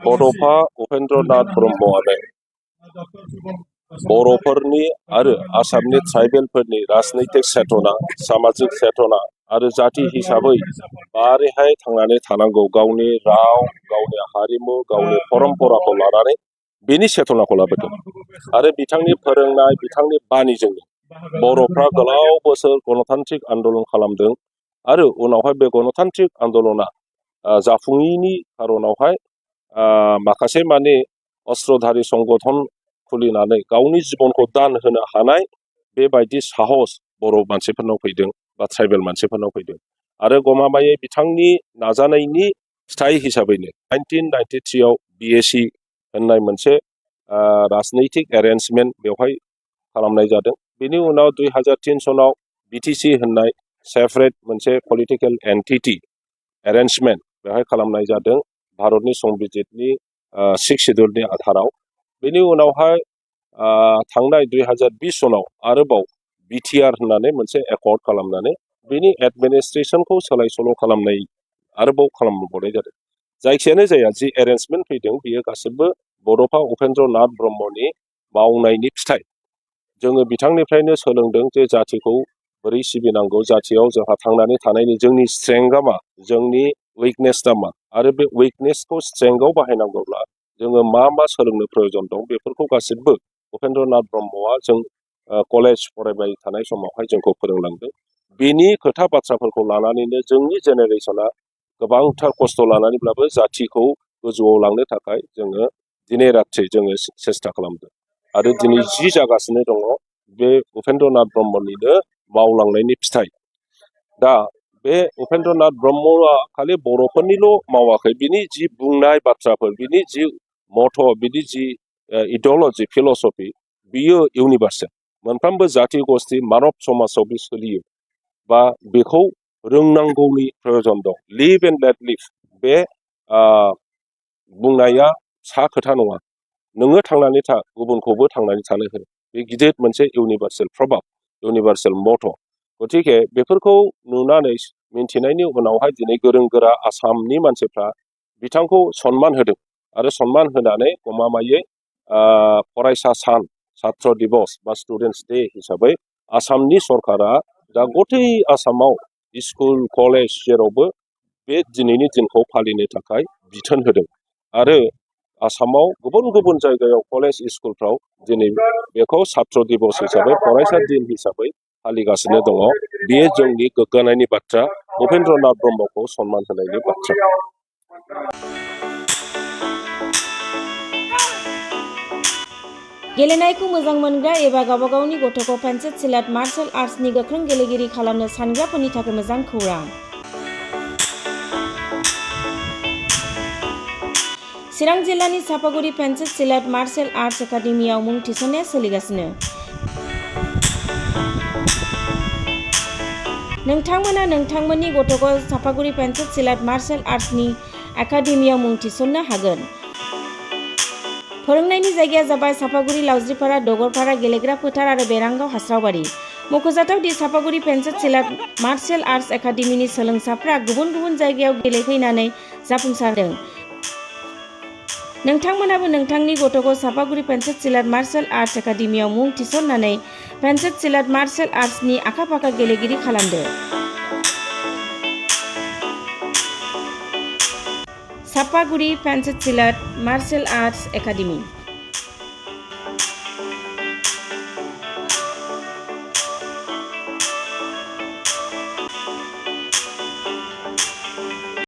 बड'फा उपेन्द्रनाथ ब्रह्मआनो बर'फोरनि आरो आसामनि ट्राइबेलफोरनि राजनैतिक चेतना, सामाजिक चेतना आरो जाति हिसाबै माबोरैहाय थांनानै थानांगौ, गावनि राव, गावनि हारिमु, गावनि परम्पराखौ लानानै बेनि चेतनाखौ लाबोदों। आरो बिथांनि फोरोंनाय, बिथांनि बाणीजोंनो बर'फ्रा गोलाव बोसोर गणतान्त्रिक आन्दलन खालामदों आरो उनावहाय बे गणतान्त्रिक आन्दलना जाफुङैनि खारनावहाय माखासे माने अस्त्रधारी संगठन खुलिनानै गावनि जिबनखौ दान होनो हानाय बेबायदि साहस बर' मानसिफोरनाव फैदों बा ट्राइबेल मानसिफोरनाव फैदों। आरो गमामायै बिथांनि नाजानायनि फिथाइ हिसाबैनो 1993 BAC होननाय मोनसे राजनैतिक एरेन्जमेन्ट बेवहाय खालामनाय जादों। बेनि उनाव 2003 सनाव BTC होननाय सेपारेट मोनसे पलिटिकेल एन्टिटि एरेन्जमेन्ट बेवहाय खालामनाय जादों भारतनि संबिजितनि 6 सिड्युलनि आधाराव। बेनि उनावहाय थांनाय 2020 सनाव आरोबाव BTR होननानै मोनसे एकर्ड खालामनानै बेनि एडमिनिस्ट्रेसनखौ सोलाय सोल' खालामनाय आरोबाव खालामबावनाय जादों। जायखियानो जाया जि एरेन्जमेन्ट फैदों बेयो गासिबो बड'फा उपेन्द्रनाथ ब्रह्मनि मावनायनि फिथाइ। जोङो बिथांनिफ्रायनो सोलोंदों जे जातिखौ बोरै सिबिनांगौ, जातियाव जोंहा थांनानै थानायनि जोंनि स्ट्रेंथआ मा, जोंनि उइकनेसआ मा, आरो बे उइकनेसखौ स्ट्रेंथआव बाहायनांगौब्ला जोङो मा मा सोलोंनो प्रयोजन दं बेफोरखौ गासिबो उपेन्द्रनाथ ब्रह्मआ जों कलेज फरायबाय थानाय समावहाय जोंखौ फोरोंलांदों। बेनि खोथा बाथ्राफोरखौ लानानैनो जोंनि जेनेरेसना गोबांथार खस्थ' लानानैब्लाबो जातिखौ गोजौआव लांनो थाखाय जोङो दिनै रात्रि जोङो सेस्था खालामदों। आरो दिनै जि जागासिनो दङ बे उपेन्द्रनाथ ब्रह्मनिनो मावलांनायनि फिथाइ। दा बे उपेन्द्रनाथ ब्रह्मआ खालि बर'फोरनिल' मावाखै, बिनि जि बुंनाय बाथ्राफोर, बिनि जि मथ', बिनि जि इडिअल'जि, फिल'सफि, बियो इउनिभार्सेल। मोनफ्रोमबो जाति गस्थि मानब समाजाव बे सोलियो बा बेखौ रोंनांगौनि प्रयोजन दं। लिभ एन्ड लेट लिभ बे बुंनाया सा खोथा नङा। नोङो थांनानै था, गुबुनखौबो थांनानै थानो हो। बे गिदिर मोनसे इउनिभार्सेल प्रभाब, इउनिभार्सेल मथ'। गतिके बेफोरखौ नुनानै मिन्थिनायनि उनावहाय दिनै गोरों गोरा आसामनि मानसिफ्रा बिथांखौ सनमान होदों आरो सनमान होनानै गमामायै फरायसा सान, छात्र दिबस बा स्टुडेन्टस डे हिसाबै आसामनि सरकारा दा गथै आसामाव स्कुल, कलेज जेरावबो बे दिनैनि दिनखौ फालिनो थाखाय बिथोन होदों। आरो आसामाव गुबुन गुबुन जायगायाव कलेज स्कुलफ्राव दिनै बेखौ छात्र दिबस हिसाबै, फरायसा दिन हिसाबै फालिगासिनो दङ। बेयो जोंनि गोग्गानायनि बाथ्रा, उपेन्द्रनाथ ब्रह्मखौ सनमान होनायनि बाथ्रा। गेलेनायखौ मोजां मोनग्रा एबा गावबा गावनि गथ'खौ पेन्सिल सिलाट मार्शेल आर्ट्सनि गोख्रों गेलेगिरि खालामनो सानग्राफोरनि थाखाय मोजां खौरां। चिरां जिल्लानि चापागुरि पेन्सिल सिलाट मार्शेल आर्ट्स एकाडेमियाव मुं थिसननाया सोलिगासिनो। नोंथांमोना नोंथांमोननि गथ'खौ चापागुरि पेन्सिल सिलाट मार्शेल आर्ट्सनि एकाडेमियाव मुं थिसननो हागोन। फोरोंनायनि जायगाया जाबाय चापागुरि, लावज्रिपारा, दगरपारा, गेलेग्रा फोथार आरो बेरांगाव हास्रावबारि। मख'जाथाव दि चापागुरि पेन्सिल सिलाट मार्शेल आर्ट्स एकाडेमिनि सोलोंसाफ्रा गुबुन गुबुन जायगायाव गेलेहैनानै जाफुंसारदों। नोंथांमोनाबो नोंथांनि गथ'खौ चापागुरि पेन्सिल सिलाट मार्शेल आर्ट्स एकाडेमियाव मुं थिसननानै पेन्सिल सिलाट मार्शेल आर्ट्सनि आखा-फाखा गेलेगिरि खालामदो। चापागुरि पेन्सिल सिलाट मार्शेल आर्ट्स एकाडेमि।